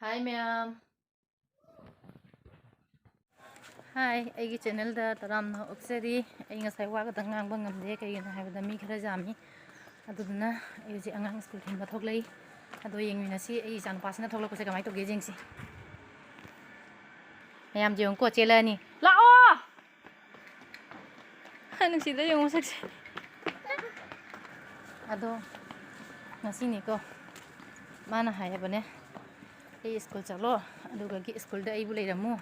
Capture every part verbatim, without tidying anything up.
ꯍꯥꯏ ꯃꯌꯥꯝ꯫ ꯍꯥꯏ, ꯑꯩꯒꯤ ꯆꯦꯅꯦꯜꯗ ꯇꯔꯥꯝꯅ ꯑꯣꯛꯆꯔꯤ꯫ ꯑꯩ ꯉꯁꯥꯏ ꯋꯥ ꯈꯛꯇꯪ ꯉꯥꯡꯕ ꯉꯝꯗꯦ, ꯀꯩꯒꯤꯅꯣ ꯍꯥꯏꯕꯗ ꯃꯤ ꯈꯔ ꯌꯥꯝꯃꯤ꯫ ꯑꯗꯨꯗꯨꯅ ꯑꯩ ꯍꯧꯖꯤꯛ ꯑꯉꯥꯡ ꯁ꯭ꯀꯨꯜ ꯊꯤꯟꯕ ꯊꯣꯛꯂꯛꯏ꯫ ꯑꯗꯣ ꯌꯦꯡꯃꯤꯟꯅꯁꯤ, ꯑꯩ ꯏꯆꯥꯅꯨꯄꯥꯁꯤꯅ ꯊꯣꯛꯂꯛꯄꯁꯦ ꯀꯃꯥꯏꯅ ꯇꯧꯒꯦ ꯌꯦꯡꯁꯤ꯫ ꯃꯌꯥꯝꯁꯦ ꯌꯦꯡꯉꯨꯀꯣ, ꯆꯦꯜꯂꯛꯑꯅꯤ꯫ ꯂꯥꯛꯑꯣ! ꯅꯨꯡꯁꯤꯗ꯭ꯔꯥ ꯌꯦꯡꯉꯨ ꯃꯁꯛꯁꯦ꯫ ꯑꯗꯣ ꯉꯁꯤꯅꯤꯀꯣ, ꯃꯥꯅ ꯍꯥꯏꯔꯕꯅꯦ, "ꯑꯩ ꯁ꯭ꯀꯨꯜ ꯆꯠꯂꯣ, ꯑꯗꯨꯒꯒꯤ ꯁ꯭ꯀꯨꯜꯗ ꯑꯩꯕꯨ ꯂꯩꯔꯝꯃꯨ꯫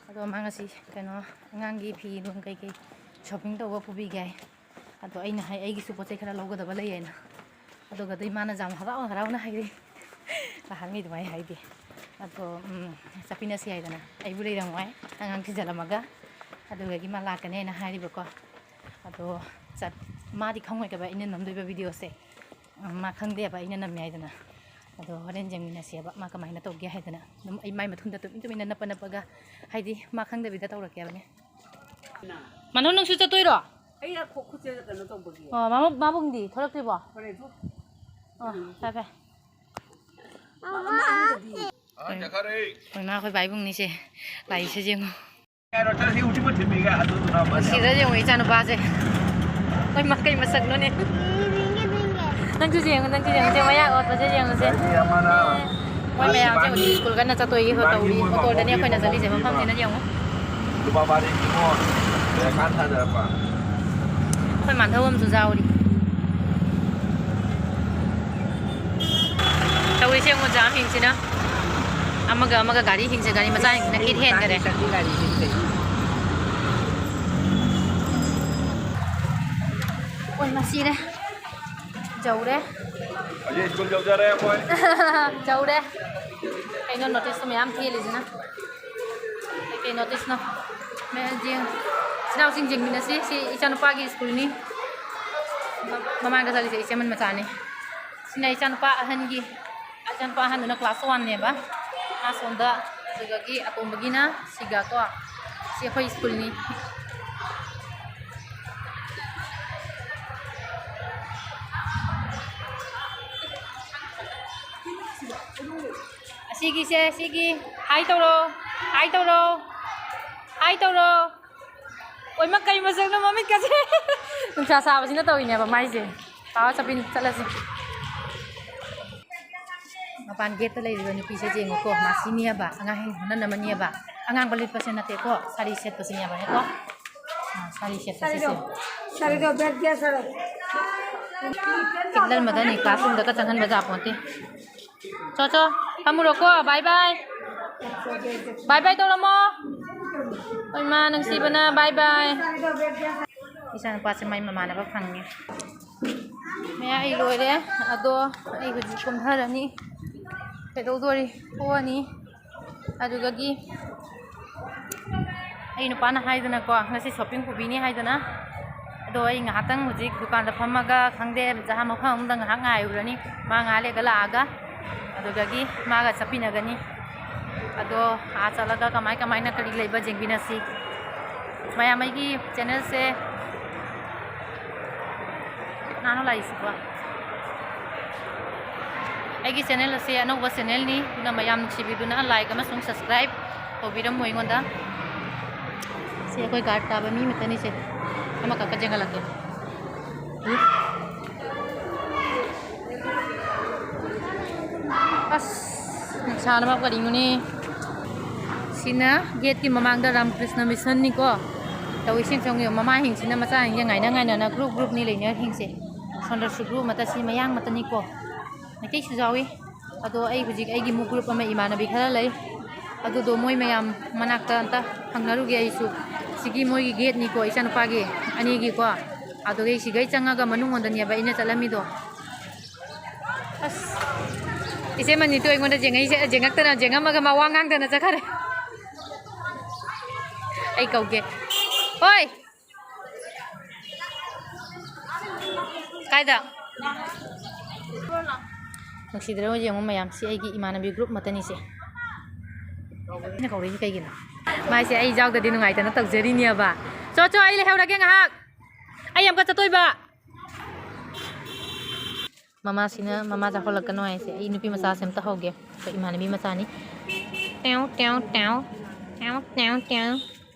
ꯑꯗꯣ ꯃꯥ ꯉꯁꯤ ꯀꯩꯅꯣ, ꯑꯉꯥꯡꯒꯤ ꯐꯤ ꯅꯨꯡ ꯀꯩꯀꯩ ꯁꯣꯄꯤꯡ ꯇꯧꯕ ꯄꯨꯕꯤꯒꯦ ꯍꯥꯏ꯫ ꯑꯗꯣ ꯑꯩꯅ ꯍꯥꯏ, ꯑꯩꯒꯤꯁꯨ ꯄꯣꯠ ꯆꯩ ꯈꯔ ꯂꯧꯒꯗꯕ ꯂꯩ" ꯍꯥꯏꯅ꯫ ꯑꯗꯨꯒꯗꯤ ꯃꯥꯅ ꯌꯥꯝ ꯍꯔꯥꯎ ꯍꯔꯥꯎꯅ ꯍꯥꯏꯔꯛꯏ꯫ ꯑꯍꯟꯒꯤ ꯑꯗꯨꯃꯥꯏꯅ ꯍꯥꯏꯗꯦ꯫ ꯑꯗꯣ, ꯎꯝ, ꯆꯠꯃꯤꯟꯅꯁꯤ ꯍꯥꯏꯗꯅ, ꯑꯩꯕꯨ ꯂꯩꯔꯝꯃꯣ ꯍꯥꯏ, ꯑꯉꯥꯡ ꯊꯤꯟꯖꯜꯂꯝꯃꯒ꯫ ꯑꯗꯨꯗꯒꯤ ꯃꯥ ꯂꯥꯛꯀꯅꯤ ꯍꯥꯏꯅ ꯍꯥꯏꯔꯤꯕꯀꯣ꯫ ꯑꯗꯣ ꯆꯠ-, ꯃꯥꯗꯤ ꯈꯪꯉꯣꯏꯗꯕ ꯑꯩꯅ ꯅꯝꯗꯣꯏꯕ ꯚꯤꯗꯤꯑꯣꯁꯦ꯫ ꯎꯝ, ꯃꯥ ꯈꯪꯗꯦꯕ ꯑꯩꯅ ꯅꯝꯃꯦ ꯍꯥꯏꯗꯅ꯫ ꯑꯗꯣ ꯍꯣꯔꯦꯟ ꯌꯦꯡꯃꯤꯟꯅꯁꯦꯕ, ꯃꯥ ꯀꯃꯥꯏꯅ ꯇꯧꯒꯦ ꯍꯥꯏꯗꯅ꯫ ꯑꯗꯨꯝ ꯑꯩ ꯃꯥꯏ ꯃꯊꯨꯟꯗ ꯇꯨꯃꯤꯟ ꯇꯨꯃꯤꯟꯅ ꯅꯞꯄ ꯅꯞꯄꯒ, ꯍꯥꯏꯗꯤ ꯃꯥ ꯈꯪꯗꯕꯤꯗ ꯇꯧꯔꯛꯀꯦꯕꯅꯦ꯫ ꯃꯅꯨꯡ ꯅꯪꯁꯨ ꯆꯠꯇꯣꯏꯔꯣ? ꯑꯩ ꯈꯨ-, ꯈꯨꯠꯁꯦ ꯀꯩꯅꯣ ꯇꯧꯕꯒꯤ꯫ ꯑꯣ, ꯃꯥꯕꯨꯡ-, ꯃꯥꯕꯨꯡꯗꯤ ꯊꯣꯛꯂꯛꯇ꯭ꯔꯤꯕꯣ? ꯍꯣꯔꯦꯟ ꯊꯣꯛ-, ꯑꯣ, ꯐꯔꯦ, ꯐꯔꯦ꯫ ꯃꯥ-, ꯃꯥ ꯑꯍꯟꯗꯗꯤ꯫ ꯑꯩꯈꯣꯏ ꯏꯃꯥ, ꯑꯩꯈꯣꯏ ꯕꯥ ꯏꯕꯨꯡꯅꯤꯁꯦ꯫ ꯂꯥꯛꯏꯁꯦ ꯌꯦꯡꯉꯣ꯫ ꯁꯤꯗ ꯌꯦꯡꯉꯣ, ꯏꯆꯥꯅꯨꯄꯥꯁꯦ꯫ ꯑꯩꯈꯣꯏ ꯃꯥ ꯀꯩ ꯃꯁꯛꯅꯣꯅꯦ? ꯅꯪꯁꯨ ꯌꯦꯡꯉꯣ, ꯅꯪꯁꯨ ꯌꯦꯡꯉꯣ꯫ ꯁꯦ, ꯃꯌꯥ ꯑꯣꯠꯄꯁꯦ ꯌꯦꯡꯉꯣꯁꯦ꯫ ꯃꯣꯏ ꯃꯌꯥꯝꯁꯦ ꯍꯧꯖꯤꯛ ꯁ꯭ꯀꯨꯜ ꯀꯟꯅ ꯆꯠꯇꯣꯏꯒꯤ ꯇꯧꯔꯤ꯫ ꯑꯣꯇꯣꯗꯅꯦ ꯑꯩꯈꯣꯏꯅ ꯆꯠꯂꯤꯁꯦ, ꯃꯐꯝꯁꯤꯅ ꯌꯦꯡꯉꯣ꯫ ꯂꯨꯄꯥ ꯕꯥꯔꯣꯒꯤ ꯃꯣꯟ ꯂꯩꯔꯀꯥꯟ ꯊꯥꯗꯔꯛꯄ꯫ ꯑꯩꯈꯣꯏ ꯃꯥꯟꯙꯧ ꯑꯃꯁꯨ ꯌꯥꯎꯔꯤ꯫ ꯇꯧꯔꯤꯁꯦ ꯌꯦꯡꯉꯣ, ꯖꯥꯝꯁꯤꯡꯁꯤꯅ꯫ ꯑꯃꯒ ꯑꯃꯒ ꯒꯥꯔꯤꯁꯤꯡꯁꯦ, ꯒꯥꯔꯤ ꯃꯆꯥꯁꯤꯡꯁꯤꯅ ꯀꯤꯠ ꯍꯦꯟꯈꯔꯦ꯫ ꯑꯣꯏ, ꯃꯁꯤꯔꯦ꯫ ꯌꯧꯔꯦ꯫ ꯍꯧꯖꯤꯛ ꯁ꯭ꯀꯨꯜ ꯌꯧꯖꯔꯦ ꯑꯩꯈꯣꯏ꯫ ꯌꯧꯔꯦ꯫ ꯀꯩꯅꯣ ꯅꯣꯇꯤꯁꯇꯣ ꯃꯌꯥꯝ ꯊꯦꯠꯂꯤꯁꯤꯅ? ꯀꯩ ꯀꯩ ꯅꯣꯇꯤꯁꯅꯣ? ꯃꯌꯥꯝ ꯌꯦꯡ-, ꯏꯆꯤꯟ ꯏꯅꯥꯎꯁꯤꯡ ꯌꯦꯡꯃꯤꯟꯅꯁꯤ꯫ ꯁꯤ ꯏꯆꯥꯅꯨꯄꯥꯒꯤ ꯁ꯭ꯀꯨꯜꯅꯤ꯫ ꯃ-, ꯃꯃꯥꯡꯗ ꯆꯠꯂꯤꯁꯦ ꯏꯆꯦꯃꯟ ꯃꯆꯥꯅꯤ꯫ ꯁꯤꯅ ꯏꯆꯥꯅꯨꯄꯥ ꯑꯍꯟꯒꯤ, ꯏꯆꯥꯅꯨꯄꯥ ꯑꯍꯟꯗꯨꯅ ꯀ꯭ꯂꯥꯁ ꯋꯥꯟꯅꯦꯕ꯫ ꯃꯥ ꯁꯣꯝꯗ, ꯑꯗꯨꯗꯒꯤ ꯑꯇꯣꯝꯕꯒꯤꯅ ꯁꯤꯒ ꯀꯣ꯫ ꯁꯤ ꯑꯩꯈꯣꯏ ꯁ꯭ꯀꯨꯜꯅꯤ꯫ ꯁꯤꯒꯤꯁꯦ, ꯁꯤꯒꯤ ꯍꯥꯏ ꯇꯧꯔꯣ, ꯍꯥꯏ ꯇꯧꯔꯣ, ꯍꯥꯏ ꯇꯧꯔꯣ꯫ ꯑꯣꯏꯃ, ꯀꯩ ꯃꯁꯛꯅꯣ ꯃꯃꯤꯠꯀꯁꯦ? ꯅꯨꯡꯁꯥ ꯁꯥꯕꯁꯤꯅ ꯇꯧꯔꯤꯅꯦꯕ ꯃꯥꯏꯁꯦ꯫ ꯂꯥꯛꯑꯣ ꯆꯠꯄꯤꯅꯤ, ꯆꯠꯂꯁꯤ꯫ ꯃꯄꯥꯟ ꯒꯦꯠꯇ ꯂꯩꯔꯤꯕ ꯅꯨꯄꯤꯁꯦ ꯌꯦꯡꯉꯨꯀꯣ, ꯃꯥꯁꯤꯅꯦꯕ, ꯑꯉꯥꯡ ꯍꯦꯟ ꯍꯣꯠꯅꯅꯕꯅꯦꯕ꯫ ꯑꯉꯥꯡꯕ ꯂꯤꯠꯄꯁꯦ ꯅꯠꯇꯦꯀꯣ, ꯁꯥꯔꯤ ꯁꯦꯠꯄꯁꯤꯅꯦꯕ, ꯅꯠꯇ꯭ꯔꯣ? ꯑꯥ, ꯁꯥꯔꯤ ꯁꯦꯠꯄꯁꯦ꯫ ꯁꯥꯔꯤꯗꯣ, ꯁꯥꯔꯤꯗꯣ ꯕꯦꯛ ꯄꯤꯌꯥ ꯁꯥꯔꯣ꯫ ꯈꯤꯛꯂꯟꯕꯗꯅꯤ classroomꯗꯒ ꯆꯪꯍꯟꯕ ꯌꯥꯄꯣꯟꯇꯦ꯫ ꯆꯣ, ꯆꯣ, ꯐꯝꯃꯨꯔꯣꯀꯣ, bye bye꯫ Bye bye ꯇꯧꯔꯝꯃꯣ꯫ ꯍꯣꯏ, ꯃꯥ ꯅꯨꯡꯁꯤꯕꯅ bye bye꯫ ꯏꯆꯥꯅꯨꯄꯥꯁꯦ ꯃꯥꯏ ꯃꯃꯥꯟꯅꯕ ꯐꯪꯉꯦ꯫ ꯃꯌꯥ ꯑꯩ ꯂꯣꯏꯔꯦ, ꯑꯗꯣ ꯑꯩ ꯍꯧꯖꯤꯛ ꯀꯨꯝꯊꯔꯅꯤ꯫ ꯀꯩꯗꯧꯗꯣꯔꯤ? ꯊꯣꯛꯑꯅꯤ꯫ ꯑꯗꯨꯗꯒꯤ ꯑꯩ ꯅꯨꯄꯥꯅ ꯍꯥꯏꯗꯅꯀꯣ, ꯉꯁꯤ shopping ꯄꯨꯕꯤꯅꯤ ꯍꯥꯏꯗꯅ, ꯑꯗꯣ ꯑꯩ ꯉꯥꯏꯍꯥꯛꯇꯪ ꯍꯧꯖꯤꯛ ꯗꯨꯀꯥꯟꯗ ꯐꯝꯃꯒ, ꯈꯪꯗꯦ, ꯖꯍꯥ ꯃꯐꯝ ꯑꯃꯗ ꯉꯥꯏꯍꯥꯛ ꯉꯥꯏꯔꯨꯔꯅꯤ꯫ ꯃꯥ ꯉꯥꯏꯍꯥꯛ ꯂꯩꯔꯒ ꯂꯥꯛꯑꯒ, ꯑꯗꯨꯗꯒꯤ ꯃꯥꯒ ꯆꯠꯃꯤꯟꯅꯒꯅꯤ꯫ ꯑꯗꯣ ꯑꯥ ꯆꯠꯂꯒ ꯀꯃꯥꯏ ꯀꯃꯥꯏꯅ ꯀꯔꯤ ꯂꯩꯕ ꯌꯦꯡꯃꯤꯟꯅꯁꯤ꯫ ꯃꯌꯥꯝ ꯑꯩꯒꯤ channelꯁꯦ, ꯀꯅꯥꯅꯣ ꯂꯥꯛꯏꯁꯤꯕꯣ? ꯑꯩꯒꯤ channel ꯑꯁꯤ ꯑꯅꯧꯕ channelꯅꯤ, ꯑꯗꯨꯅ ꯃꯌꯥꯝ ꯅꯨꯡꯁꯤꯕꯤꯗꯨꯅ like ꯑꯃꯁꯨꯡ subscribe ꯇꯧꯕꯤꯔꯝꯃꯨ ꯑꯩꯉꯣꯟꯗ꯫ ꯁꯤ ꯑꯩꯈꯣꯏ guard ꯇꯥꯕ ꯃꯤ ꯑꯃꯇꯅꯤꯁꯦ, ꯑꯃꯈꯛꯀ ꯆꯦꯟꯈꯠꯂꯛꯀꯦ꯫ ꯑꯁ, ꯅꯨꯡꯁꯥꯅ ꯃꯔꯣꯜ ꯀꯔꯤꯅꯣꯅꯦ꯫ ꯁꯤꯅ gateꯀꯤ ꯃꯃꯥꯡꯗ ꯔꯥꯃꯀ꯭ꯔꯤꯁꯅ ꯃꯤꯁꯟꯅꯤꯀꯣ꯫ ꯇꯧꯏꯁꯤꯡ ꯁꯣꯝꯒꯤ ꯃꯃꯥꯁꯤꯡꯁꯤꯅ ꯃꯆꯥꯁꯤꯡꯁꯦ ꯉꯥꯏꯅ ꯉꯥꯏꯅꯅ group groupꯅꯤ ꯂꯩꯅꯔꯤꯁꯤꯡꯁꯦ꯫ ꯁꯣꯝꯗꯁꯨ group ꯑꯃꯠꯇ, ꯁꯤ ꯃꯌꯥꯡ ꯃꯇꯅꯤꯀꯣ꯫ ꯃꯩꯇꯩꯁꯨ ꯌꯥꯎꯏ꯫ ꯑꯗꯣ ꯑꯩ ꯍꯧꯖꯤꯛ ꯑꯩꯒꯤ ꯑꯃꯨꯛ group ꯑꯃ ꯏꯃꯥꯟꯅꯕꯤ ꯈꯔ ꯂꯩ꯫ ꯑꯗꯨꯗꯣ ꯃꯣꯏ ꯃꯌꯥꯝ ꯃꯅꯥꯛꯇ ꯑꯝꯇ ꯍꯪꯅꯔꯨꯒꯦ ꯑꯩꯁꯨ꯫ ꯁꯤꯒꯤ ꯃꯣꯏꯒꯤ gateꯅꯤꯀꯣ, ꯏꯆꯥꯅꯨꯄꯥꯒꯤ ꯑꯅꯤꯒꯤꯀꯣ꯫ ꯑꯗꯨꯒꯤ ꯁꯤꯒꯩ ꯆꯪꯉꯒ ꯃꯅꯨꯡꯂꯣꯝꯗꯅꯦꯕ ꯑꯩꯅ ꯆꯠꯂꯝꯃꯤꯗꯣ꯫ ꯑꯁ, ꯏꯆꯦ ꯃꯅꯤꯇꯨ ꯑꯩꯉꯣꯟꯗ ꯌꯦꯡꯉꯛꯏꯁꯦ, ꯌꯦꯡꯉꯛꯇꯅ, ꯌꯦꯡꯉꯝꯃꯒ ꯃꯥ ꯋꯥ ꯉꯥꯡꯗꯅ ꯆꯠꯈꯔꯦ꯫ ꯑꯩ ꯀꯧꯒꯦ꯫ ꯍꯣꯏ! ꯀꯥꯏꯗ? ꯅꯨꯡꯁꯤꯗ꯭ꯔꯣ ꯌꯦꯡꯉꯨ ꯃꯌꯥꯝ, ꯁꯤ ꯑꯩꯒꯤ ꯏꯃꯥꯟꯅꯕꯤ group ꯃꯠꯇꯅꯤꯁꯦ꯫ ꯑꯩꯅ ꯀꯧꯔꯛꯏꯁꯦ ꯀꯩꯒꯤꯅꯣ? ꯃꯥꯏꯁꯦ ꯑꯩ ꯌꯥꯎꯗꯗꯤ ꯅꯨꯡꯉꯥꯏꯇꯅ ꯇꯧꯖꯔꯤꯅꯦꯕ꯫ ꯆꯣ, ꯆꯣ, ꯑꯩ ꯂꯩꯍꯧꯔꯒꯦ ꯉꯥꯏꯍꯥꯛ꯫ ꯑꯩ ꯑꯃꯨꯛꯀ ꯆꯠꯇꯣꯏꯕ꯫ ꯃꯃꯥꯁꯤꯅ ꯃꯃꯥ ꯆꯥꯛꯈꯠꯂꯛꯀꯅꯣ ꯍꯥꯏꯁꯦ꯫ ꯑꯩ ꯅꯨꯄꯤ ꯃꯆꯥꯁꯦ ꯑꯝꯇ ꯍꯧꯒꯦ꯫ ꯑꯩꯈꯣꯏ ꯏꯃꯥꯟꯅꯕꯤ ꯃꯆꯥꯅꯤ꯫ ꯇꯦꯎ, ꯇꯦꯎ, ꯇꯦꯎ꯫ ꯇꯦꯎ, ꯇꯦꯎ, ꯇꯦꯎ꯫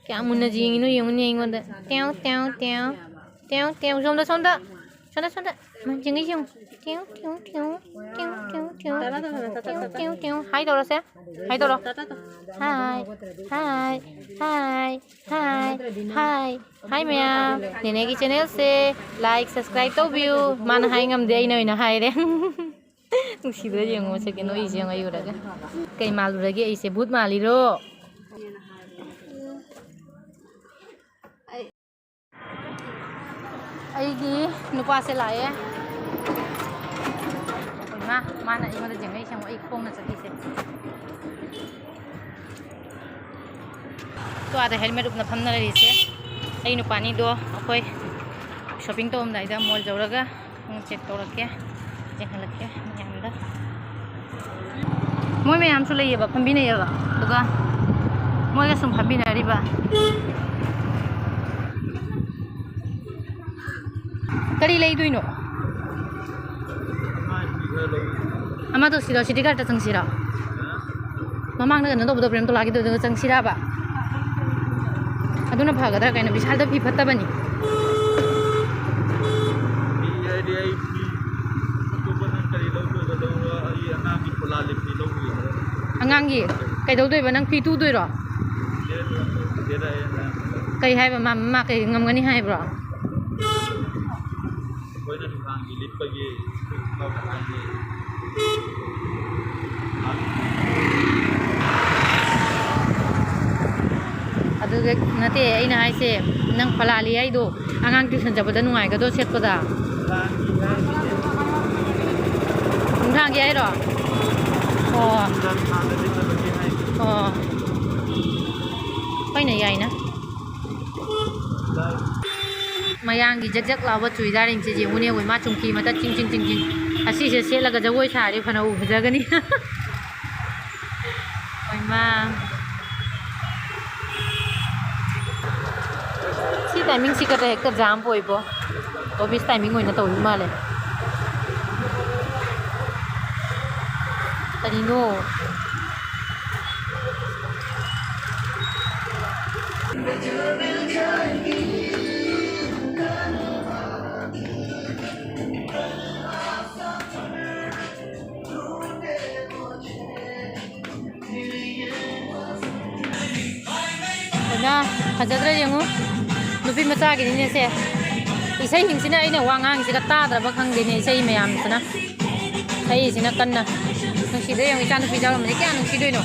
ꯀꯌꯥꯝ ꯃꯨꯟꯅ ꯌꯦꯡꯉꯤꯅꯣ ꯌꯦꯡꯉꯨꯅꯦ ꯑꯩꯉꯣꯟꯗ꯫ ꯇꯦꯎ, ꯇꯦꯎ, ꯇꯦꯎ꯫ ꯇꯦꯎ, ꯇꯦꯎ꯫ ꯁꯣꯝꯗ, ꯁꯣꯝꯗ꯫ ꯁꯣꯝꯗ, ꯁꯣꯝꯗ꯫ ꯃꯥ ꯌꯦꯡꯉꯤ ꯌꯦꯡꯉꯨ꯫ ꯇꯦꯎ, ꯇꯦꯎ, ꯇꯦꯎ꯫ ꯇꯦꯎ, ꯇꯦꯎ, ꯇꯦꯎ꯫ ꯇꯦꯎ, ꯇꯦꯎ, ꯇꯦꯎ꯫ ꯍꯥꯏ ꯇꯧꯔꯁꯦ꯫ ꯍꯥꯏ ꯇꯧꯔꯣ꯫ ꯍꯥꯏ, ꯍꯥꯏ, ꯍꯥꯏ, ꯍꯥꯏ, ꯍꯥꯏ꯫ ꯍꯥꯏ ꯃꯌꯥꯝ, ꯅꯦꯅꯦꯒꯤ ꯆꯦꯅꯦꯜꯁꯦ like, subscribe ꯇꯧꯕꯤꯌꯨ꯫ ꯃꯥꯅ ꯍꯥꯏ ꯉꯝꯗꯦ, ꯑꯩꯅ ꯑꯣꯏꯅ ꯍꯥꯏꯔꯦ꯫ ꯅꯨꯡꯁꯤꯗ꯭ꯔꯥ ꯌꯦꯡꯉꯣ, ꯁꯦꯀꯦꯟ ꯅꯣꯛꯏꯁꯦ ꯌꯦꯡꯉꯣ, ꯑꯩ ꯎꯔꯒ꯫ ꯀꯩ ꯃꯥꯜꯂꯨꯔꯒꯦ ꯑꯩꯁꯦ? ꯚꯨꯠ ꯃꯥꯜꯂꯤꯔꯣ? ꯑꯩꯒꯤ ꯅꯨꯄꯥꯁꯦ ꯂꯥꯛꯑꯦ꯫ ꯍꯣꯏ ꯃꯥ, ꯃꯥꯅ ꯑꯩꯉꯣꯟꯗ ꯌꯦꯡꯉꯛꯏꯁꯦ ꯌꯦꯡꯉꯣ, ꯑꯩ ꯈꯣꯡꯅ ꯆꯠꯂꯤꯁꯦ꯫ ꯇꯣ ꯑꯥꯗ helmet ꯎꯞꯅ ꯐꯝꯅ ꯂꯩꯔꯤꯁꯦ ꯑꯩ ꯅꯨꯄꯥꯅꯤꯗꯣ꯫ ꯑꯩꯈꯣꯏ shopping ꯇꯧꯔꯝꯗꯥꯏꯗ mall ꯌꯧꯔꯒ ꯑꯃꯨꯛ check ꯇꯧꯔꯛꯀꯦ, ꯌꯦꯡꯍꯜꯂꯛꯀꯦ ꯃꯌꯥꯝꯗ꯫ ꯃꯣꯏ ꯃꯌꯥꯝꯁꯨ ꯂꯩꯌꯦꯕ, ꯐꯝꯕꯤꯅꯩꯌꯦꯕ, ꯑꯗꯨꯒ ꯃꯣꯏꯒ ꯁꯨꯝ ꯐꯝꯕꯤꯅꯔꯤꯕ꯫ ꯀꯔꯤ ꯂꯩꯗꯣꯏꯅꯣ? ꯑꯃꯗꯣ ꯁꯤꯗ city guard ꯇ ꯆꯪꯁꯤꯔꯣ? ꯃꯃꯥꯡꯗ ꯀꯩꯅꯣ ꯇꯧꯕꯗꯣ, ꯄ꯭ꯔꯦꯝꯇꯣꯂꯥꯒꯤꯗꯨꯗ ꯆꯪꯁꯤꯔꯕ? ꯑꯗꯨꯅ ꯐꯒꯗ꯭ꯔꯥ ꯀꯩꯅꯣ? ꯕꯤꯁꯥꯜꯗ ꯐꯤ ꯐꯠꯇꯕꯅꯤ꯫ ꯐꯤ ꯍꯥꯏꯗꯤ ꯑꯩ ꯐꯤ ꯑꯇꯣꯞꯄ ꯅꯪ ꯀꯔꯤ ꯂꯧꯗꯣꯏꯕ ꯂꯧꯔꯣ, ꯑꯩ ꯑꯉꯥꯡꯒꯤ ꯄꯣꯂꯥ ꯂꯤꯠ ꯐꯤ ꯂꯧꯕꯤꯌꯨ꯫ ꯑꯉꯥꯡꯒꯤ ꯀꯩꯗꯧꯗꯣꯏꯕ? ꯅꯪ ꯐꯤ ꯇꯨꯗꯣꯏꯔꯣ? ꯆꯦꯔꯦꯠ ꯑꯣꯏꯅ ꯇꯧꯔꯒꯦꯗ ꯑꯩ ꯑꯉꯥꯡ꯫ ꯀꯩ ꯍꯥꯏꯕ? ꯃꯥ, ꯃꯥ ꯀꯩ ꯉꯝꯒꯅꯤ ꯍꯥꯏꯕ꯭ꯔꯣ? ꯑꯩꯈꯣꯏꯅ ꯅꯨꯡꯗꯥꯡꯒꯤ ꯂꯤꯠꯄꯒꯤ ꯈꯣꯡꯒ꯭ꯔꯥꯎ ꯍꯥꯏꯗꯤ꯫ ꯑꯗꯨꯒ ꯅꯠꯇꯦ, ꯑꯩꯅ ꯍꯥꯏꯁꯦ, ꯅꯪ ꯐꯂꯥꯂꯤ ꯍꯥꯏꯗꯣ ꯑꯉꯥꯡ tuition ꯆꯠꯄꯗ ꯅꯨꯡꯉꯥꯏꯒꯗ꯭ꯔꯣ ꯁꯦꯠꯄꯗ? ꯅꯨꯡꯗꯥꯡꯒꯤ ꯍꯥꯏꯔꯣ? ꯑꯣ꯫ ꯑꯣ꯫ ꯍꯣꯏꯅꯦ, ꯌꯥꯏꯅ꯫ ꯃꯌꯥꯡꯒꯤ ꯖꯛ ꯖꯛ ꯂꯥꯎꯕ ꯆꯨꯔꯤꯗꯥꯔꯁꯤꯡꯁꯦ ꯌꯦꯡꯉꯨꯅꯦ, ꯍꯣꯏ, ꯃꯥ ꯆꯨꯝꯀꯤ ꯃꯊꯛ ꯆꯤꯡ ꯆꯤꯡ ꯆꯤꯡ ꯆꯤꯡ꯫ ꯑꯁꯤꯁꯦ ꯁꯦꯠꯂꯒ ꯖꯒꯣꯏ ꯁꯥꯔꯗꯤ ꯐꯅ ꯎ ꯐꯖꯒꯅꯤ꯫ ꯍꯣꯏ, ꯃꯥ꯫ ꯁꯤ timing ꯁꯤꯒꯗ ꯍꯦꯛꯇ jam ꯑꯣꯏꯕꯣ꯫ Office timing ꯑꯣꯏꯅ ꯇꯧꯔꯤ ꯃꯥꯜꯂꯦ꯫ ꯀꯔꯤꯅꯣ? ꯀꯩꯅꯣ, ꯐꯖꯗ꯭ꯔꯥ ꯌꯦꯡꯉꯨ꯫ ꯅꯨꯄꯤ ꯃꯆꯥꯒꯤꯅꯤꯅꯦ ꯁꯦ꯫ ꯏꯁꯩꯁꯤꯡꯁꯤꯅ ꯑꯩꯅ ꯋꯥ ꯉꯥꯡꯉꯤꯁꯤꯒ ꯇꯥꯗ꯭ꯔꯕ ꯈꯪꯗꯦꯅꯦ, ꯏꯁꯩ ꯃꯌꯥꯝꯁꯤꯅ꯫ ꯏꯁꯩꯁꯤꯅ ꯀꯟꯅ꯫ ꯅꯨꯡꯁꯤꯗ꯭ꯔꯥ ꯌꯦꯡꯉꯨ, ꯏꯆꯥ ꯅꯨꯄꯤ ꯌꯥꯎꯔꯝꯕꯗꯤ ꯀꯌꯥ ꯅꯨꯡꯁꯤꯗꯣꯏꯅꯣ꯫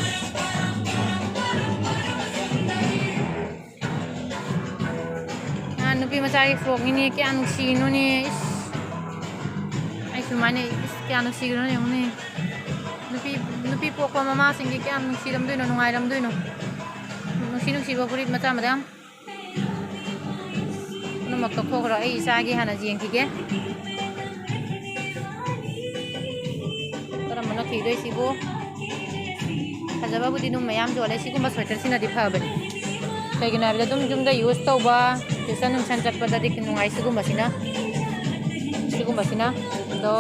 ꯑꯥ, ꯅꯨꯄꯤ ꯃꯆꯥꯒꯤ ꯐ꯭ꯔꯣꯛꯅꯤꯅꯦ, ꯀꯌꯥ ꯅꯨꯡꯁꯤꯅꯣꯅꯦ꯫ ꯏꯁ꯫ ꯑꯩ ꯁꯨꯃꯥꯏꯅ, ꯏꯁ, ꯀꯌꯥ ꯅꯨꯡꯁꯤꯈ꯭ꯔꯣꯅꯦ ꯌꯦꯡꯉꯨꯅꯦ꯫ ꯅꯨꯄꯤ, ꯅꯨꯄꯤ ꯄꯣꯛꯄ ꯃꯃꯥꯁꯤꯡꯒꯤ ꯀꯌꯥꯝ ꯅꯨꯡꯁꯤꯔꯝꯗꯣꯏꯅꯣ, ꯅꯨꯡꯉꯥꯏꯔꯝꯗꯣꯏꯅꯣ꯫ ꯅꯨꯡꯁꯤ ꯅꯨꯡꯁꯤꯕ ꯐꯨꯔꯤꯠ ꯃꯆꯥ ꯃꯌꯥꯝ꯫ ꯄꯨꯝꯅꯃꯛ ꯀꯛꯊꯣꯛꯈ꯭ꯔꯣ꯫ ꯑꯩ ꯏꯆꯥꯒꯤ ꯍꯥꯟꯅ ꯌꯦꯡꯈꯤꯒꯦ꯫ ꯀꯔꯝꯕꯅꯣ ꯊꯤꯗꯣꯏꯁꯤꯕꯨ? ꯐꯖꯕꯕꯨꯗꯤ ꯑꯗꯨꯝ ꯃꯌꯥꯝ ꯌꯣꯜꯂꯦ꯫ ꯁꯤꯒꯨꯝꯕ ꯁ꯭ꯋꯦꯇꯔꯁꯤꯅꯗꯤ ꯐꯕꯅꯤ꯫ ꯀꯩꯒꯤꯅꯣ ꯍꯥꯏꯕꯗ ꯑꯗꯨꯝ ꯌꯨꯝꯗ use ꯇꯧꯕ, tuition ꯅꯨꯡꯁꯟ ꯆꯠꯄꯗꯗꯤ ꯅꯨꯡꯉꯥꯏ ꯁꯤꯒꯨꯝꯕꯁꯤꯅ꯫ ꯁꯤꯒꯨꯝꯕꯁꯤꯅ꯫ ꯑꯗꯣ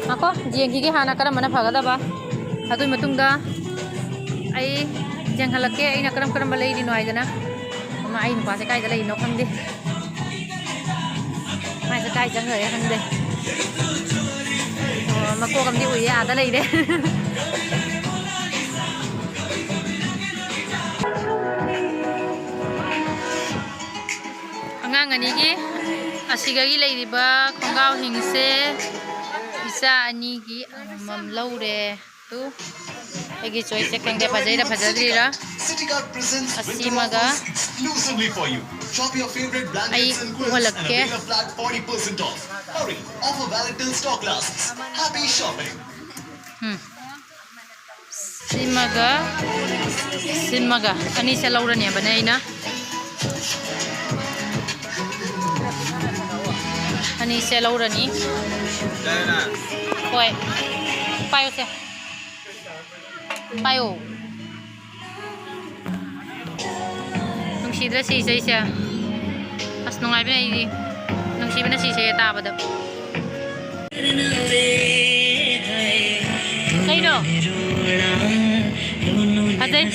ꯉꯥꯏꯈꯣ, ꯌꯦꯡꯈꯤꯒꯦ ꯍꯥꯟꯅ ꯀꯔꯝꯕꯅ ꯐꯒꯗꯕ꯫ ꯑꯗꯨꯒꯤ ꯃꯇꯨꯡꯗ ꯑꯩ ꯌꯦꯡꯍꯜꯂꯛꯀꯦ ꯑꯩꯅ ꯀꯔꯝ ꯀꯔꯝꯕ ꯂꯩꯔꯤꯅꯣ ꯍꯥꯏꯗꯅ꯫ ꯃꯃꯥ, ꯑꯩ ꯅꯨꯄꯥꯁꯦ ꯀꯥꯏꯗ ꯂꯩꯔꯤꯅꯣ ꯈꯪꯗꯦ꯫ ꯃꯥꯏꯁꯦ ꯀꯥꯏ ꯆꯪꯈ꯭ꯔꯒꯦ ꯈꯪꯗꯦ꯫ ꯑꯣ, ꯃꯀꯣꯛ ꯑꯃꯗꯤ ꯎꯏꯌꯦ, ꯑꯥꯗ ꯂꯩꯔꯦ꯫ ꯑꯉꯥꯡ ꯑꯅꯤꯒꯤ ꯑꯁꯤꯒꯒꯤ ꯂꯩꯔꯤꯕ ꯈꯣꯡꯒ꯭ꯔꯥꯎꯁꯤꯡꯁꯦ ꯏꯆꯥ ꯑꯅꯤꯒꯤ ꯑꯃꯃꯝ ꯂꯧꯔꯦ꯫ ꯇꯨ, ꯑꯩꯒꯤ choice ꯁꯦ ꯈꯪꯗꯦ, ꯐꯖꯩꯔꯥ ꯐꯖꯗ꯭ꯔꯤꯔꯥ꯫ ꯑꯁꯤꯃꯒ ꯑꯩ ꯎꯍꯜꯂꯛꯀꯦ꯫ ꯎꯝ꯫ ꯁꯤꯃꯒ ꯁꯤꯃꯒ ꯑꯅꯤꯁꯦ ꯂꯧꯔꯅꯦꯕꯅꯦ ꯑꯩꯅ꯫ ꯑꯅꯤꯁꯦ ꯂꯧꯔꯅꯤ꯫ ꯍꯣꯏ꯫ ꯄꯥꯏꯌꯨꯁꯦ꯫ ꯄꯥꯏꯌꯣ꯫ ꯅꯨꯡꯁꯤꯗ꯭ꯔꯥ ꯁꯤ ꯏꯁꯩꯁꯦ? ꯑꯁ, ꯅꯨꯡꯉꯥꯏꯕꯅꯦ ꯑꯩꯗꯤ꯫ ꯅꯨꯡꯁꯤꯕꯅ ꯁꯤ ꯏꯁꯩ ꯇꯥꯕꯗ꯫ ꯀꯩꯅꯣ? ꯐꯖꯩ꯫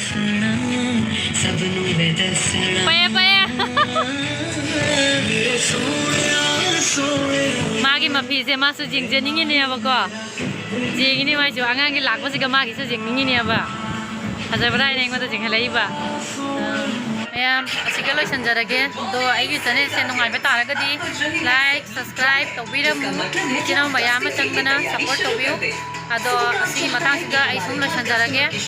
ꯄꯩꯌꯦ, ꯄꯩꯌꯦ꯫ ꯃꯥꯒꯤ ꯃꯐꯤꯁꯦ ꯃꯥꯁꯨ ꯌꯦꯡꯖꯅꯤꯡꯉꯤꯅꯦꯕꯀꯣ꯫ ꯌꯦꯡꯉꯤꯅꯦ ꯃꯥꯏꯁꯨ꯫ ꯑꯉꯥꯡꯒꯤ ꯂꯥꯛꯄꯁꯤꯒ ꯃꯥꯒꯤꯁꯨ ꯌꯦꯡꯅꯤꯡꯉꯤꯅꯦꯕ꯫ ꯐꯖꯕ꯭ꯔꯥ ꯍꯥꯏꯅ ꯑꯩꯉꯣꯟꯗ ꯌꯦꯡꯍꯜꯂꯛꯏꯕ꯫ ꯃꯌꯥꯝ ꯑꯁꯤꯒ ꯂꯣꯏꯁꯤꯟꯖꯔꯒꯦ꯫ ꯑꯗꯣ ꯑꯩꯒꯤ ꯆꯦꯅꯦꯜꯁꯦ ꯅꯨꯡꯉꯥꯏꯕ ꯇꯥꯔꯒꯗꯤ like, subscribe ꯇꯧꯕꯤꯔꯝꯃꯨ꯫ ꯏꯆꯤꯟ ꯏꯅꯥꯎ ꯃꯌꯥꯝ ꯑꯃ ꯆꯪꯗꯅ support ꯇꯧꯕꯤꯌꯨ꯫ ꯑꯗꯣ ꯑꯁꯤꯒꯤ ꯃꯇꯥꯡꯁꯤꯗ ꯑꯩ ꯁꯨꯝ ꯂꯣꯏꯁꯤꯟꯖꯔꯒꯦ꯫